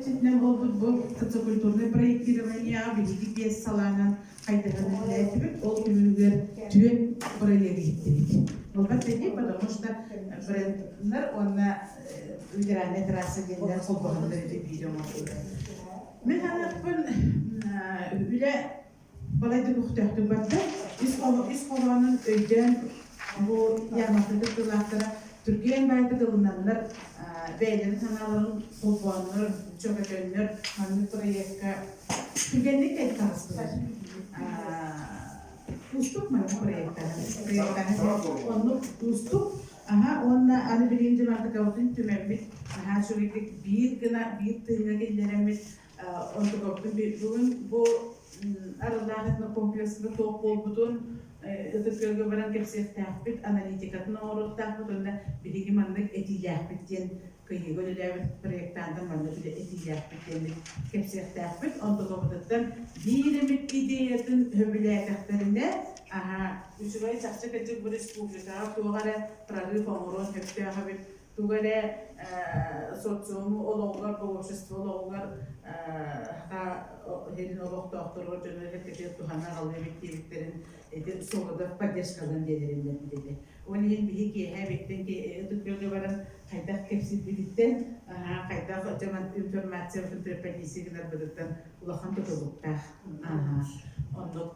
чэрчитинэн буолбут бу социокультурнай проектированиеҕа биһиги биэс салаанан хайдыһан үлэлээтибит. Ол түмүгэр түөрт бырайыагы иһиттибит. Буолбат дии, потому что бренднэр уонна федеральная трасса диэннэр холбоһоннор ити биир оҥордулар. Мин саныахпын үлэ балайда көхтөөхтүк барда. Ис хоһоонун өйдөөн бу ярмарка кыттыылаахтара түргэн баайдык ылынаннар, бэйэлэрин санааларын холбооннор, чөкөтөннөр маннык проекка түргэнник кэлэн таҕыстылар. Уустук маннык проектааһын. Проектааһын оннук уустук. Аха, уонна аны билигин дьыбаатыкабытын түмэммит, наһаа үчүгэйдик биир гына, биир тыыҥҥа киллэрэммит Онтукабытын бүгүн бу Арыллаах этнокомплекска туох буолбутун Ытык Күөлгэ баран кэпсиэхтээхпит, аналитикатын оҥоруохтаахпыт уонна биһиги маннык этиилээхпит диэн кыйыыга үлэлээбит проектантан маннык үлэ этиилээхпит диэн кэпсиэхтээхпит. Онтукабытыттан биир эмит идеятын сөбүлээтэхтэринэ, аһа, үчүгэй чахчы кырдьык бу республикаҕа туох эрэ прорыв оҥоруон сөптөөх эбит тугу эрэ социум олоҕугар, общество олоҕугар саха сирин олохтоохторугар дьоно эрэ туһана аҕалыа эбит диэбиттэрин ити солодов поддержкаларын биэрэриннэр билэлэр. Ол иһин биһи киэһэ эбиттэн Ытык Күөлгэ баран хайдах кэпсиирбититтэн, хайдах информациябытын преподнести гынарбытыттан улахан тутулуктаах. Оннук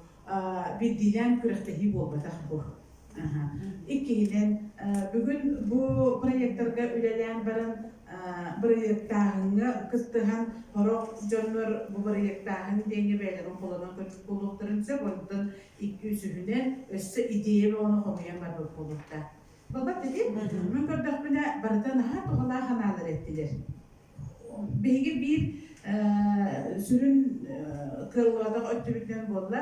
биирдиилээн күрэхтэһии буолбатах бу. Иккиһинэн, бүгүн бу проектарга үлэлээн баран, бырайыактааһыҥҥа кыттыһан, сорох дьоннор бу бырайыактааһын диэҥҥэ бэйэлэрин холонон көрбүт буолуохтарын сөп, онтон икки үсүһүнэн өссө идея бөҕөнү хомуйан барбыт буолуохтаах. Буолбат ити? Мин көрдөхпүнэ, барыта наһаа туһалаах анаалар эттилэр. Биһиги биир сүрүн кыаллыбатах өттүбүтүнэн буолла,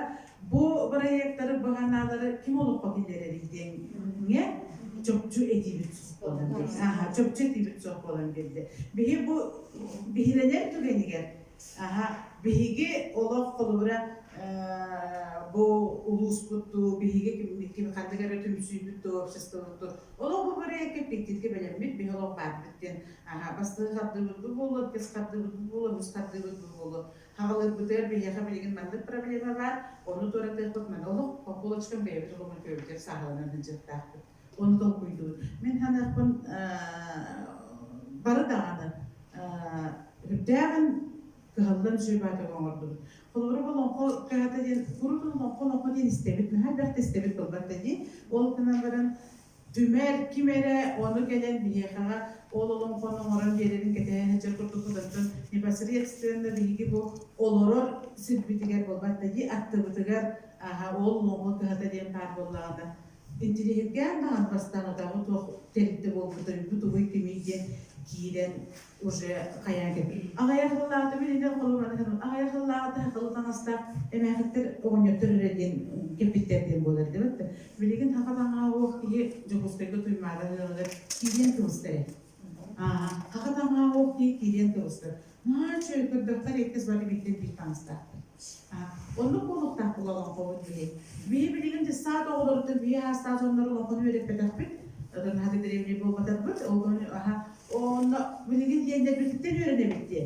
бу бырайыактары, бу санаалары ким олоххо киллэрэрий диэҥҥэ чопчу этиибит суох буолан биэрдэ. Аха, чопчу этиибит суох буолан биэрдэ. Биһи бу биһирэнэр түгэнигэр аха, биһиги олох холобура бу улууспут дуу, биһиги ким ханнык эрэ түмсүүбүт дуу, обществобыт дуу, олох бу бырайыакка эппиэттииргэ бэлэммит, биһи олох баарбыт диэн Аһа, бастакы хардыыбыт бу буолуо, иккис хардыыбыт бу буолуо, үһүс хардыыбыт бу буолуо. Хаҕалыырбытыгар биһиэхэ билигин маннык проблема баар, ону туоратыахпыт, маны олох по полочкам бэйэбит олоҕун күөбүтүгэр сааһыланан сылдьыахтаахпыт. Ону толкуйдуубут. Мин саныахпын бары даҕаны үрдээҕин кыһаллан үчүгэй баатыга оҥордубут. Холобура, олоҥхо кыһата диэн, курутун олоҥхо олоҥхо диэн истэбит, наһаа элбэхтэ истэбит буолбат да дии. Ол гынан баран түмэр ким эрэ ону кэлэн биһиэхэҕэ ол олоҥхону оҥорон биэрэрин кэтэһэ сылдьар курдукпут оттон непосредственно биһиги бу олорор сирбитигэр буолбат да дии аттыбытыгар аһа ол олоҥхо кыһата диэн баар буоллаҕына интириэһиргээн даҕаны бастаан утаҕы туох тэрилтэ буолбута бу тугуй кимий диэн киирэн уже хайаан кэлбит. Аҕыйах сыллааҕыта билинэн холобураны аҕыйах сыллааҕыта сахалыы таҥастаах эмээхиттэр оҕонньоттор эрэ диэн кэлбиттэр диэн буолар диэбит да. Билигин саха таҥаһа суох киһи Дьокуускайга Туймаада ыалыгар киириэн кыбыстар ээ. Аа, саха таҥаһа суох киһи киириэн кыбыстар. Наһаа үчүгэй көрдөххө иккис бары бииртэн биир таҥастаахтар. Оннук буолуохтаах була олоҥхобут биһи. Биһи билигин дьыссаат оҕолоруттан биһи аастаах дьоннор олоҥхону үөрэппэтэхпит. Наһаа да древний буолбатарбыт. Ол аха онно билигин диэннэрбититтэн үөрэнэбит диэн.